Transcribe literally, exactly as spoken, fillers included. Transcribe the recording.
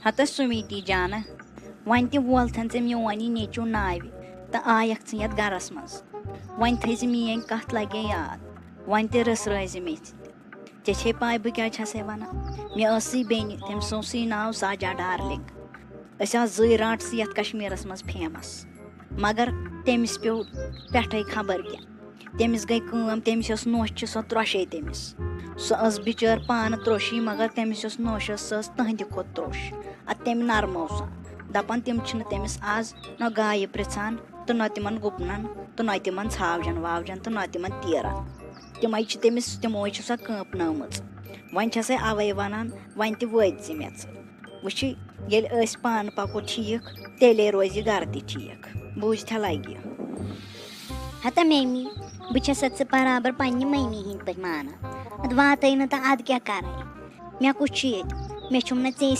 ہتس سُمیٖتی جانہٕ، وۄنۍ تہِ وولتھن ژےٚ میون یہِ نیٚچوٗ ناوِ تہٕ آیکھ ژٕ یتھ گرس منٛز۔ وۄنۍ تھٲیزِ میٲنۍ کتھ لگے یاد، وۄنۍ تہِ رٔژھرٲوزِ مےٚ تہِ۔ ژےٚ چھے پاے بہٕ کیٛاہ چھسے ونان؟ مےٚ ٲسٕے بیٚنہِ، تٔمۍ سُنٛدسٕے ناو ساجا ڈارلنگ۔ أسۍ آسہٕ زٕے رانٛٹسٕے یتھ کشمیرس منٛز فیمس، مگر تٔمِس پیوٚو پٮ۪ٹھے خبر کیٛاہ۔ تٔمِس گٔے کٲم، تٔمِس یۄس نوٚش چھِ، سۄ ترٛوشے تٔمِس۔ سۄ ٲس بِچٲر پانہٕ ترٛوشی، مگر تٔمِس یۄس نوٚش ٲس، سۄ ٲس تٕہٕنٛدِ کھۄتہٕ ترٛوش۔ اَدٕ تٔمۍ نرمٲو سۄ۔ دَپان، تِم چھِنہٕ تٔمِس آز نہ گایہِ پرٛژھان، تہٕ نہ تِمن گُپنن، تہٕ نہ تِمن ژھاوجن واوجن، تہٕ نہ تِمن تیٖرن۔ تِمے چھِ تٔمِس، تِموے چھِ سۄ کٲنپنٲومٕژ۔ وۄنۍ چھسے اوے ونان، وۄنۍ تہِ وٲتۍ زِ مےٚ ژٕ۔ وٕچھِ، ییٚلہِ أسۍ پانہٕ پکو ٹھیٖک، تیٚلے روزِ یہِ گرٕ تہِ ٹھیٖک۔ بوٗزتھا لگہِ؟ ہتا میمی، بہٕ چھسے ژٕ برابر پننہِ ممی ہٕنٛدۍ پٲٹھۍ مانان۔ ادٕ واتَے نہٕ تہٕ ادٕ کیٛاہ کرے؟ مےٚ کُس چھُ ییٚتہِ؟ مےٚ چھُم نہٕ ژےٚ